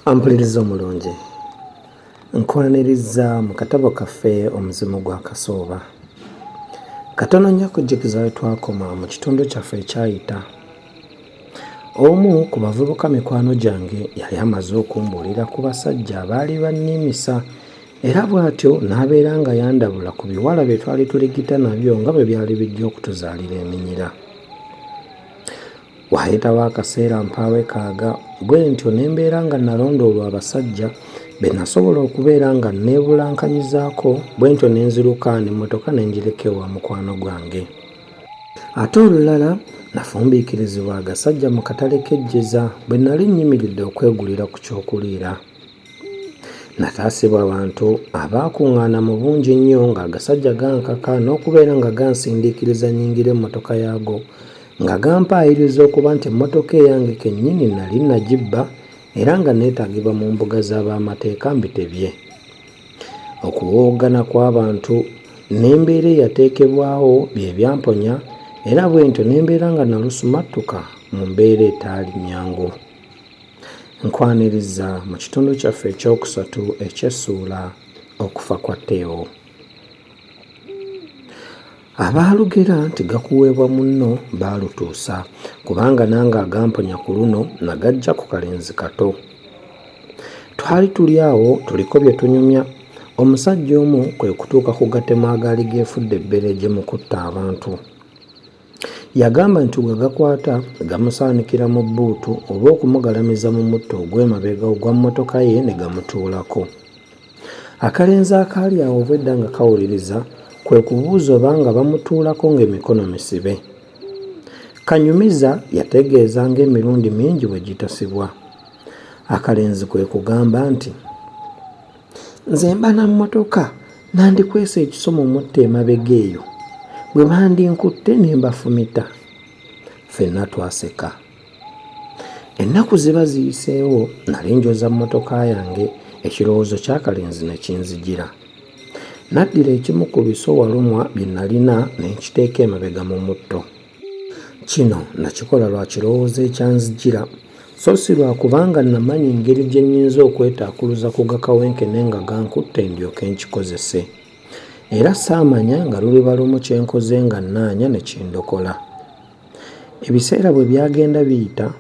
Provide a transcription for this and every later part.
Ampuliriza omulungi, nkwaniriza mu katabo kaffe Omuzimu gwa Kasooba. Katono nnyo okujjukiza we twakoma mu kitundu kyaffe ekyayita. Omu ku bavubuka mikwano gyange yali amaze okumbuulira ku basajja abaali banniimisa era bw'atyo n'abeera nga yandabula ku biwala bye twali tuligita nabyo nga bwe byali bijja okutuzaalira eminyira. Waayitawo akaseera mpaawekaaga bwentyo ne mbeera nga nalondoolwa abasajja be nasobola okubeera nga nneebulankanyizaako bwentyo ne nziruka n'emmotoka ne ngireka ewa mukwano gwange. Ate olulala nafumbiikirizibwa agasajja mu katale k'e Jjeza bwe nali nnyimiridde okwegulira ku ky'okuliira. Nataasibwa abantu abaakuŋŋaana mu bungi ennyo ng'agasajja gankaka n'okubeera nga gansindiikiriza nnyingire emmotoka yaago nga gampaayiriza okuba nti emmotoka eyange kennyini nali nagibba era nga neetaagibwa mu mbuga z'ab'amateeka mbitebye. Okuwowoggana kw'abantu n'embeera eyateekebwawo bye byamponya era bwentyo ne mbeera nga nalusumattuka mu mbeera etaali nnyangu. Nkwaniriza mu kitundu kyaffe ekyokusatu eky'essuula Okufa kwa Teo. Abaalugera nti gakuweebwa munno baalutuusa kubanga nange agamponya ku luno nagaggya ku kalenzi kato. Twali tuli awo tuliko bye tunyumya, omusajja omu kwe kutuuka ku gatemu agaali geefudde ebbereegye mu kutta abantu. Yagamba nti bwe gakwata gamusaanikira mu bbuutu oba okumugalamiza mu mutto ogw'emabega ogwa mmotoka ye ne gamutuulako. Akalenzi akaali awo obwedda nga kawuliriza kwe kubuuza oba nga bamutuulako ng'emikono misibe. Kanyumiza yategeeza ng'emirundi mingi bwe gitasibwa. Akalenzi kwe kugamba nti. Nze mba na mmotoka nandikwese ekiso mu mutto emabega eyo bwe bandinkutte ne mbafumita. Ffenna twaseka. Ennaku ziba ziyiseewo nali njoza mmotoka yange ekirowoozo ky'akalenzi ne kinzijira. Naddira ekimu ku biso walumwa bye nalina ne nkiteeka emabega mu mutto. Kino nakikola lwa kirowoozo ekyanzijira so si lwa kubanga namanya engeri gye nnyinza okwetaakuluza ku gakawenkene nga gankutte ndyoke nkikozese. Era saamanya nga luliba lumu kye nkoze nga nnaanya ne kindokola. Ebiseera bwe byagenda biyita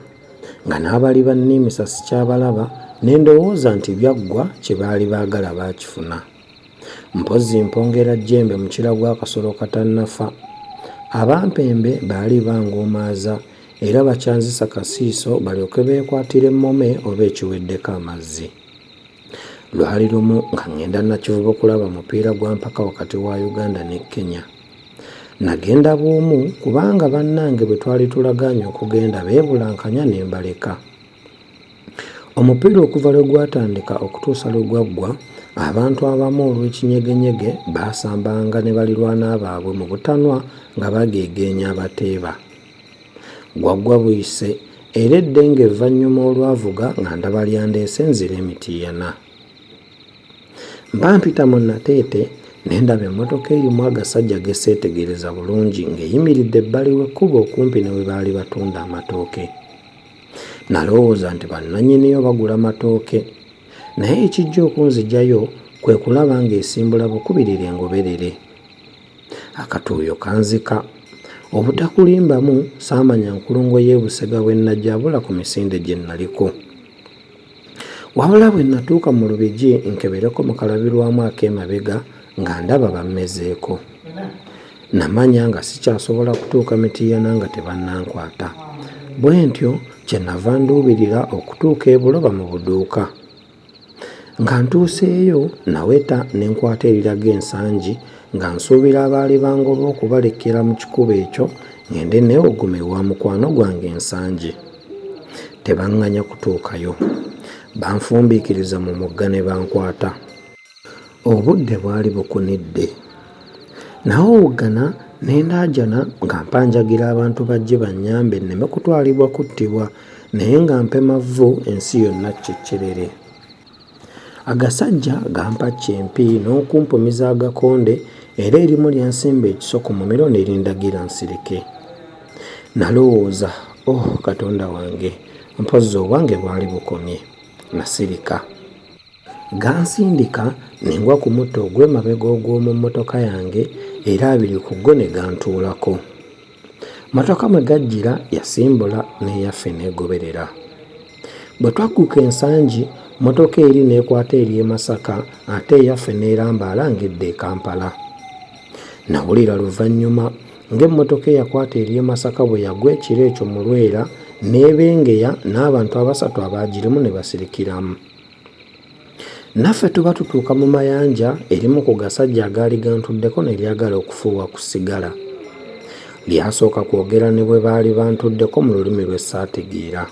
nga n'abali banniimisa sikyabalaba ne ndowooza nti byaggwa kye baali baagala baakifuna. Mpozzi mpongera jjembe mukira gwa kasolo katannafa. Abampembe baali banguumaaza era bakyanzisa kasiiso balyoke beekwatire emmome oba ekiweddeko amazzi. Lwali lumu nga ŋŋenda Nakivubo kulaba mupiira gwa mpaka wakati wa Uganda ne Kenya. Nagenda bw'omu kubanga bannange bwe twali tulagaanye okugenda beebulankanya ne mbaleka. Omupiira okuva lwe gwatandika okutuusa lwe gwaggwa, abantu abamu olw'ekinyegenyege baasambanga ne balirwana baabwe mu butanwa nga bageegeenya abateeba. Gwaggwa buyise era eddenge evvannyuma olwavuga nga ndaba lyandeese nzire e Mityana. Mba mpita mu Nateete ne ndaba emmotoka erimu agasajja ge seetegereza bulungi ng'eyimiridde ebbali w'ekkubo okumpi ne we baali batunda amatooke. Nalowooza nti bannannyiniyo bagula matooke naye ekijja okunzigyayo kwe kulaba ng'esimbula bukubirire engoberere. Akatuuyo kanzika. Obutakulimbamu saamanya nkulungo y'e Busega bwe nnajabula ku misinde gye nnaliko. Wabula bwe natuuka mu Lubigi nkebereko mu kalabirwamu ak'emabega nga ndaba bammezeeko. Namanya nga sikyasobola kutuuka Mityana nga tebannankwata. Bwentyo kye nava nduubirira okutuuka e Buloba mu buduuka. Nga ntuuseeyo naweta ne nkwata eriraga e Nsangi nga nsuubira abaali bangoba okubalekera mu kikubo ekyo ngende neewogome ewa mukwano gwange e Nsangi. Tebaŋŋanya kutuukayo. Banfumbiikiriza mu mugga ne bankwata. Obudde bwali bukunidde. Nawowoggana ne ndaajana nga mpanjagira abantu bajje bannyambe nneme kutwalibwa kuttibwa naye nga mpema vvu ensi yonna cceccerere. Agasajja gampacca empi n'okumpumiza agakonde era erimu lyansimba ekiso ku mumiro ne lindagira nsirike. Nalowooza, Oh, Katonda wange, mpozzi obwange bwali bukomye. Nasirika. Gansindika ne ngwa ku mutto ogw'emabega ogw'omu mmotoka yange era abiri ku go ne gantuulako. Mmotoka mwe gajjira yasimbula n'eyaffe n'egoberera. Bwe twagguka e Nsangi, mmotoka eri n'ekwata ery'e Masaka ate eyaffe n'erambaala ng'edda e Kampala. Nawulira luvannyuma ng'emmotoka eyakwata ery'e Masaka bwe yagwa ekiro ekyo mu Lwera n'ebengeya n'abantu abasatu abaagirimu ne basirikiramu. Naffe tuba tutuuka mu Mayanja erimu ku gasajja agaali gantuddeko ne lyagala okufuuwa ku ssigala. Lyasooka kwogera ne bwe baali bantuddeko mu lulimi lwe saategeera.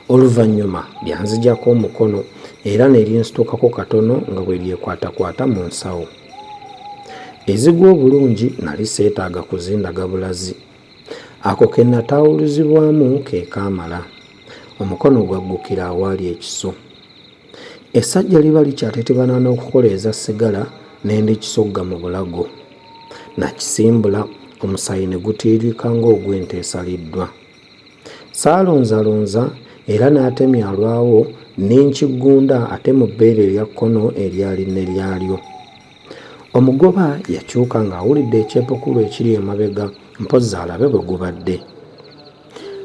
Oluvannyuma lyanzigyako omukono era ne linsitukako katono nga bwe lyekwatakwata mu nsawo. Ezigwa obulungi nali seetaaga kuzindaga bulazi. Ako ke nataawuluzibwamu ke kaamala. Omukono gwaggukira awaali ekiso. Essajja liba likyatetebana n'okukoleeza ssigala ne ndikisogga mu bulago. Nakisimbula, omusaayi ne gutiiriika ng'ogw'ente esaliddwa. Saalonzalonza era n'atemya alwawo ne nkiggunda ate mu bbeere erya kkono eryali ne lyalyo. Omugoba yakyuka ng'awulidde ekyepukulu ekiri emabega mpozzi alabe bwe gubadde.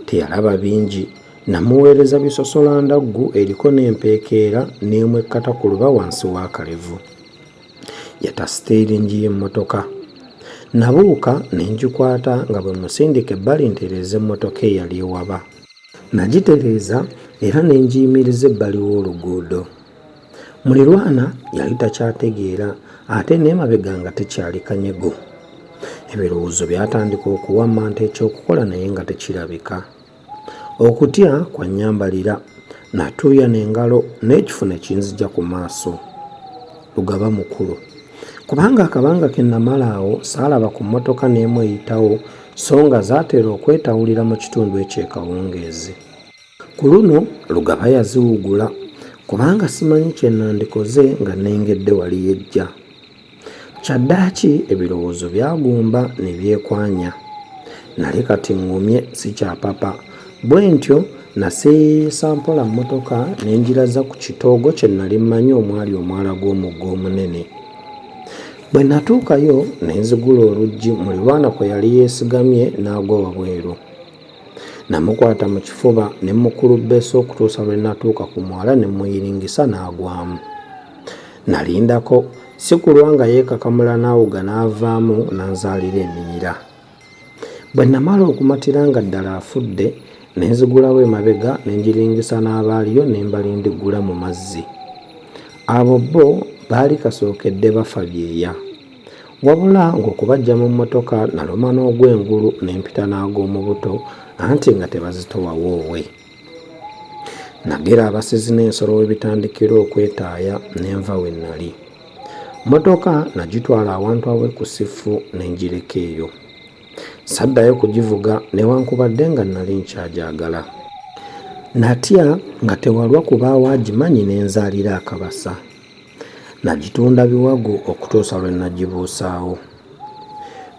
Teyalaba bingi, namuweereza bisosola ndaggu eriko n'empeekeera n'emwekkata ku luba wansi w'akalevu. Yata siteeringi y'emmotoka. Nabuuka ne ngikwata nga bwe mmusindika ebbali ntereeze emmotoka eyali ewaba. Nagitereeza era ne ngiyimiriza ebbali w'oluguudo. Mulirwana yali takyategeera ate n'emabega nga tekyali kanyego. Ebirowoozo byatandika okuwammanta eky'okukola naye nga tekirabika. Okutya kwannyambalira, natuuyana engalo n'ekifu ne kinzija ku maaso. Lugaba mukulu kubanga akabanga ke namala awo saalaba ku mmotoka n'emu eyitawo so nga zaatera okwetawulira mu kitundu ekyo e Kawungeezi. Ku luno Lugaba yaziwugula kubanga simanyi kye nandikoze nga nnengedde wali yejja. Kyaddaaki ebirowoozo byagumba ne byekwanya. Nali kati ŋŋumye sikyapapa. Bwentyo naseeyeeyesa mpola mmotoka ne ngiraza ku kitoogo kye nnali mmanyi omwali omwala gw'omugga omunene. Bwe natuukayo ne nzigula oluggi mulirwana kwe yali yeesigamye n'agwa wabweru. Namukwata mu kifuba ne mmukulubbesa okutuusa lwe natuuka ku mwala ne mmuyiringisa n'agwamu. Nalindako si kulwa nga yeekakamula n'awuga n'avaamu n'anzaalira eminyira. Bwe namala okumatira nga ddala afudde ne nzigulawo emabega ne ngiringisa n'abaaliyo ne mbalindiggula mu mazzi. Abo bo baali kasookedde bafa byeya. Wabula ng'okubaggya mu mmotoka naluma n'ogw'engulu ne mpita n'ag'omu buto anti nga tebazitowa woowe. Nagera abasizi n'ensolo we bitandikira okwetaaya ne nva we nnali. Mmotoka nagitwala awantu awekusifu ne ngireka eyo. Saddayo kugivuga newankubadde nga nnali nkyagyagala. Natya nga tewalwa kubaawo agimanyi ne nzaalira akabasa. Nagitunda biwagu okutuusa lwe nagibuusaawo.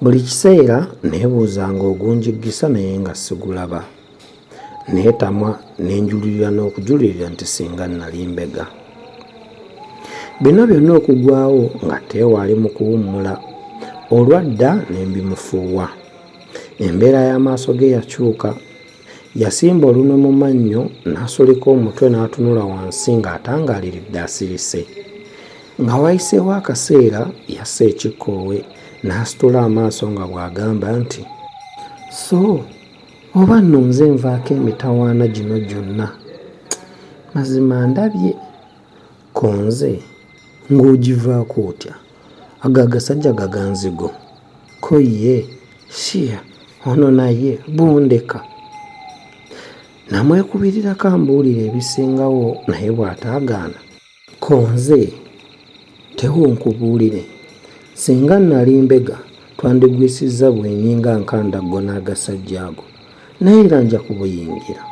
Buli kiseera neebuuzanga ogunjiggisa naye nga sigulaba. Neetamwa ne njulirira n'okujulirira nti singa nnali mbega. Bino byonna okugwawo nga Teewo ali mu kuwummula. Olwadda ne mbimufuuwa. Embeera y'amaaso ge yakyuka. Yasimba olunwe mu mannyo n'asulika omutwe n'atunula wansi ng'atangaaliridde asirise. Nga wayiseewo akaseera yassa ekikkoowe n'asitula amaaso nga bw'agamba nti, So oba nno nze nvaako emitawaana gino gyonna? Mazima ndabye! Ko nze, Ng'ogivaako otya? Ago agasajja gaganzigo. Ko ye, Shia, ono naye bw'ondeka. Namwekubirirako ambuulire ebisingawo naye bw'ataagaana. Ko nze, Tewo nkubuulire, singa nnali mbega twandigwisizza bwenyi nga nkandaggo n'agasajja ago, naye era nja kubuyingira.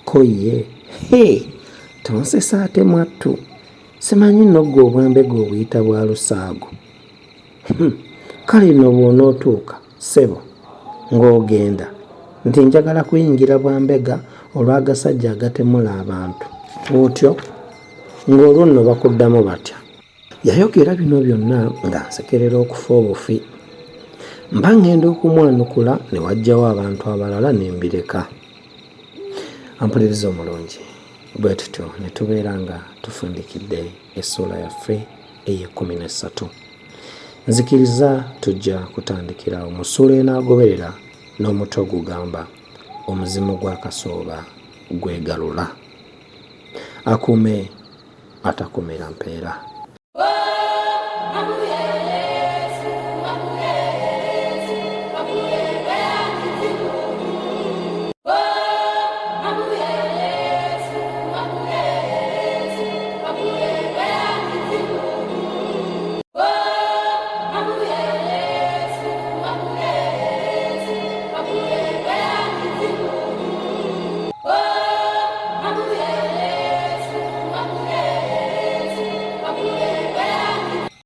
Ko ye, Hee! Tonsesa ate mwattu, simanyi nno ggwe obwambega obuyita bwa lusaago. Hmm, kale nno bw'onootuuka ssebo ng'ogenda nti njagala kuyingira bwa mbega olw'agasajja agatemula abantu. Otyo ng'olwo nno bakuddamu batya? Yayogera bino byonna ng'ansekerera okufa obufi. Mba ŋŋenda okumwanukula ne wajjawo abantu abalala ne mbireka. Ampuliriza omulungi, bwe tutyo ne tubeera nga tufundikidde essuula yaffe ey'ekkumi n'essatu. Nzikiriza tujja kutandikira awo mu ssuula enaagoberera n'omutwe ogugamba Omuzimu gwa Kasooba gwegalula. Akuume atakumira mpeera.